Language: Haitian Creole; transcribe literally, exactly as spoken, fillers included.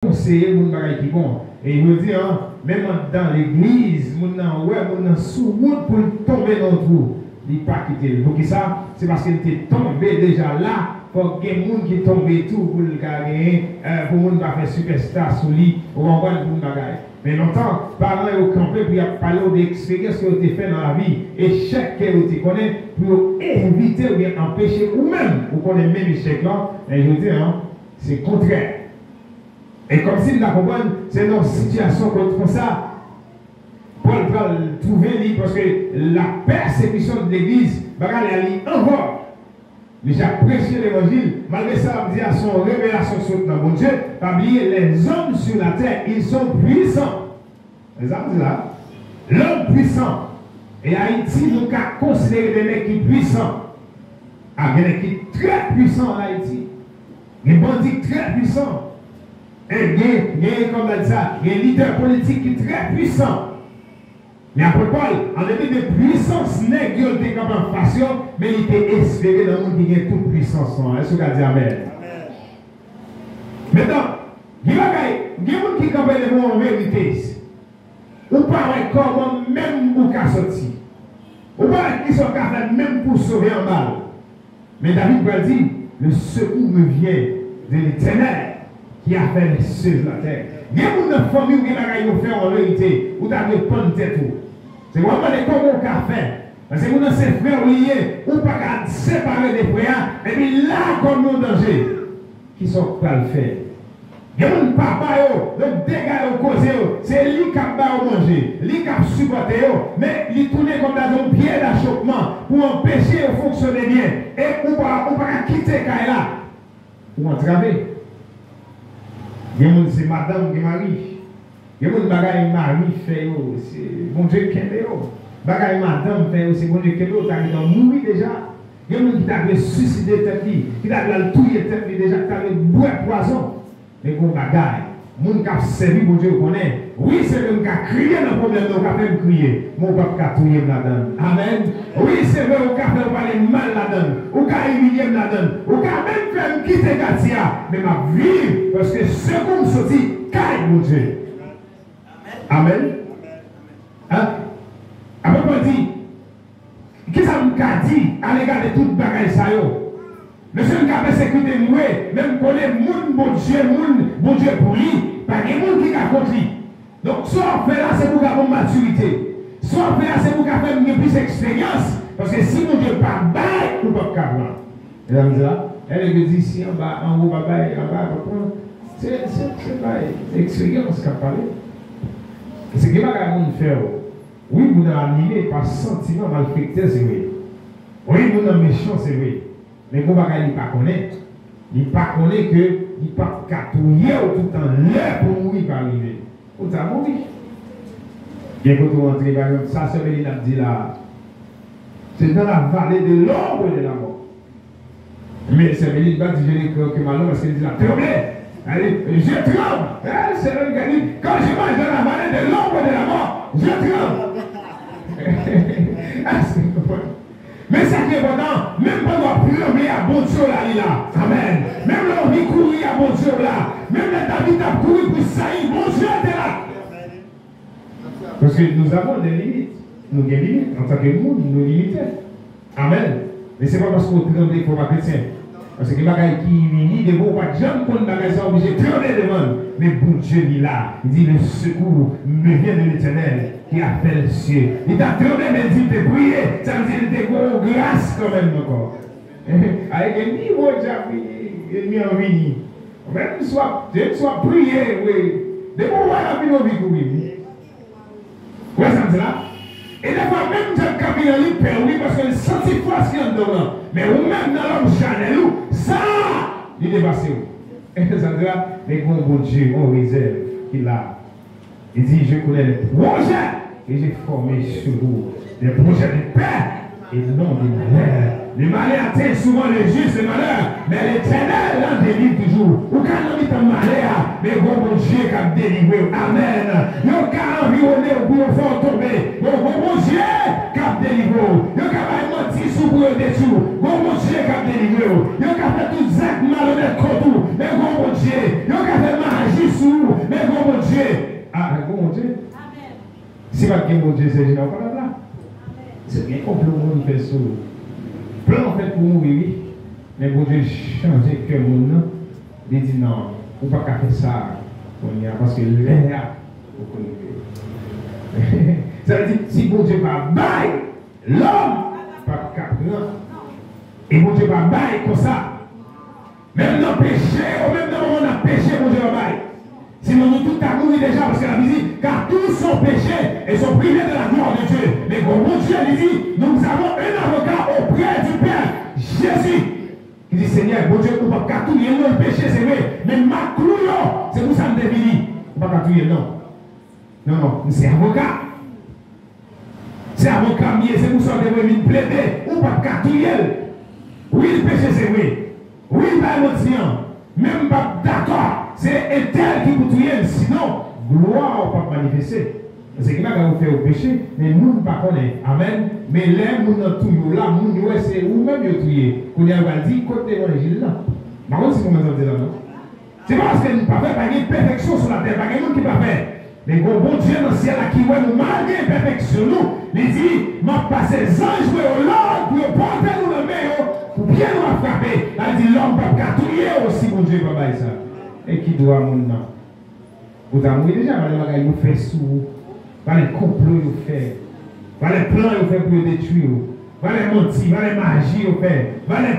konseye moun bagay ki bon. E jodi a, menm anndan legliz, moun nan wè moun nan sou wout pou l tonbe nan yon twou, li pa kite l. Poukisa? Se paske l te tonbe deja la. Fòk gen moun ki tonbe tou pou l ka genyen, eh, pou moun pa fè sipèsta sou li, ou konprann, pou moun bagay. Men lontan, paran yo kanpe pou y ap pale w de eksperyans ke yo te fè nan lavi, echèk ke yo te konnen, pou yo evite oubyen anpeche ou menm, ou konnen menm echèk lan, men jodi a, se kontrè. E kòmsi m ta konprann, se nan yon sitiyasyon kon, konsa, Pòl pral twouve li, paske lapèsekisyon de legliz, bagay la li ankò. Misye ap preche levanjil, malgre sa l ap di a se yon revelasyon ki sot nan Bondye. Pa bliye, les hommes sur la terre, ils sont puissants. Se sa m di la. L'homme puissant. E Ayiti, nou ka konsidere de nèg ki pwisan. A, gen nèg ki trè pwisan an Ayiti. Gen bandi ki trè pwisan. E gen, gen, kòman di sa, gen lidè politik ki trè pwisan. Men apot Pòl, an depi de pwisans nèg yo, l te kanpe anfas yo, men li te espere nan moun ki gen tout pwisans lan. Èske w ka di amèn? Mentnan, gen bagay, gen moun ki kanpe devan w an verite. Ou pa wè kòman menm ou ka sòti. Ou pa wè kisa w ka fè menm pou w sove anba l. Men David pral di, le secours me vient de l'Éternel qui a fait les cieux et la terre. Gen moun nan fanmi w gen bagay yo fè w an verite, ou ta dwe pann tèt ou. Se w ap mande kòman w ka fè. Paske moun nan se frè w li ye, ou pa ka separe de frè a, epi la kòm yon danje. Kisa w pral fè? Gen moun papa yo, yo dega yo koze yo, se li k ap ba yo manje, li k ap sipòte yo, men li tounen kòm ta di yon pye dachopman pou anpeche yo fonksyone byen. E ou pa, ou pa ka kite kay la. Ou antrave. Gen moun se madanm, gen mari. Gen moun bagay mari fè yo, se Bondye kenbe yo. Bagay madanm fè yo, se Bondye kenbe yo, ta gentan mouri deja. Gen moun ki ta dwe siside tèt li, ki ta dwe al touye tèt li deja, ki ta dwe bwè pwazon. Men gon bagay, moun k ap sèvi Bondye yo konnen, wi, se vre m ka kriye nan pwoblèm nan, ou ka fè m kriye, men ou p ap ka touye m ladan l. Amèn. Wi, se vre, ou ka fè m pale mal ladan l, ou ka imilye m ladan l, ou ka menm fè m kite katye a, men m ap viv, paske sekou m soti kay Bondye. Amèn. Hein? Apre Pòl di, kisa m ka di alega de tout bagay sa yo? Mesye, m ka pèsekite m, wi, men m konnen moun Bondye, moun Bondye pou li, pa gen moun ki ka kont li. Donk, sa w ap fè la, se pou w ka pran matirite. Sa w ap fè la, se pou w ka fè m gen plis eksperyans. Paske si Bondye pa bay, ou p ap ka pran. Medam, zè, lè nèg yo di, si anba, anwo pa bay, anba pa pran. Se, se, se bay eksperyans k ap pale. Se gen bagay moun fè w. Wi, moun nan anime pa santiman malfektè, se vre. Wi, moun nan mechan, se vre. Men gon bagay li pa konnen. Li pa konnen ke li p ap ka touye w toutan lè pou mouri pa rive. Ou ta mouri. Gen kote w antre, pa egzanp, sa sè Melin ap di la a. C'est dans la vallée de l'ombre et de la mort. Men sè Melin pa di je ne crains que malheur, paske li di la tremble. Allez, je tremble. Hein, sè Melin ka di, quand je marche dans la vallée de l'ombre et de la mort, je tremble. Èske w konprann? Men sa ki enpòtan, menm pandan w ap tranble a, Bondye w la, li la. Amèn. Menm lè w anvi kouri a, Bondye w la. Menm lè David t ap kouri pou Sayil, Bondye te la. Paske nous avons des limites. Nou gen limit. Antanke moun, nou limite. Amèn. Men se pa paske w tranble ke w pa kretyen. Paske gen bagay ki imilye devan w, ou pa t janm konn bagay sa, w oblije tranble devan l. Men Bondye, li la. Li di, le secours me vient de l'Éternel qui a fait les cieux. Li t ap tranble, men li di l te priye. Sa vle di, li te gen yon gras kanmenm ankò. A, gen nivo djab, enmi an vini. Menm si w ap, menm si w ap priye, wi. Depi w wè l ap vini, w vin kouri, wi. Ou wè sa m di la? E defwa, menm djab k ap vini an, li pè w, wi, paske l santi fòs ki anndan w lan. Men ou menm, nan lòm chanèl ou, sa, li depase w. Sa m di la? Men gen yon Bondye, yon rezèv ki la. Il dit, je connais les projets que j'ai formés sur vous, des projets de paix et non de malheur. Le malheur atteint souvent le juste, le malheur, mais l'Éternel en délivre toujours. Ou ka nan mitan malè a, men gon Bondye k ap delivre w. Amèn. Yo ka anviwonnen w pou yo fè w tonbe, men gon Bondye k ap delivre w. Yo ka bay manti sou pou yo detwi w, gon Bondye k ap delivre w. Yo ka fè tout zak malonèt kont ou, men gon Bondye. Yo ka fè maji sou Si pa t gen Bondye, Sèjina, ou pa t ap la. Se gen konplo moun fè sou ou. Plan an fèt pou mouri, wi. Men Bondye chanje kè moun nan. Li di, "Non, ou pa ka fè sa kounye a, paske lè a poko rive." Sa vle di, si Bondye pa bay, lòm p ap ka pran. E Bondye pa bay konsa. Menm nan peche, ou menm nan moman n ap peche, Bondye pa bay. Sinon, nou tout ta mouri deja, paske Labib di, "Car tous sont péchés et sont privés de la gloire de Dieu." Men gwo Bondye, li di, "Nous avons un avocat auprès du Père, Jésus." Li di, "Senyè, Bondye, ou p ap ka touye l non, l peche, se vre. Men m ak klou yo, se pou sa m te vini. Ou p ap ka touye l non." Non, non, m se avoka. Se avoka m ye, se pou sa w te voye vin plede. Ou p ap ka touye l. Wi, l peche, se vre. Wi, l bay manti an. Men m p ap dakò. Se entèl ki pou touye l. Sinon, glwa w p ap manifeste. Se ki bagay ou fè ou peche, men moun pa konnen. Amèn. Men lè moun nan touye w la, moun yo wè se ou menm yo touye. Kounye a, yo pral di, "Kote levanjil la?" M pa konn si w konprann sa m di la, non. Se pa paske nou pafè, pa gen pèfeksyon sou latè, pa gen moun ki pafè. Men gon Bondye nan syèl la ki wè nou malgre enpèfeksyon nou, li di, "M ap pase zanj mwen yo lòd pou yo pote nou nan men yo, pou pye nou pa frape." La li di, "Lòm p ap ka touye w si Bondye pa bay sa." E ki dwa moun nan? Ou ta mouri deja, valè bagay yo fè sou ou, valè konplo yo fè, valè plan yo fè pou yo detwi w, valè manti, valè maji yo fè, valè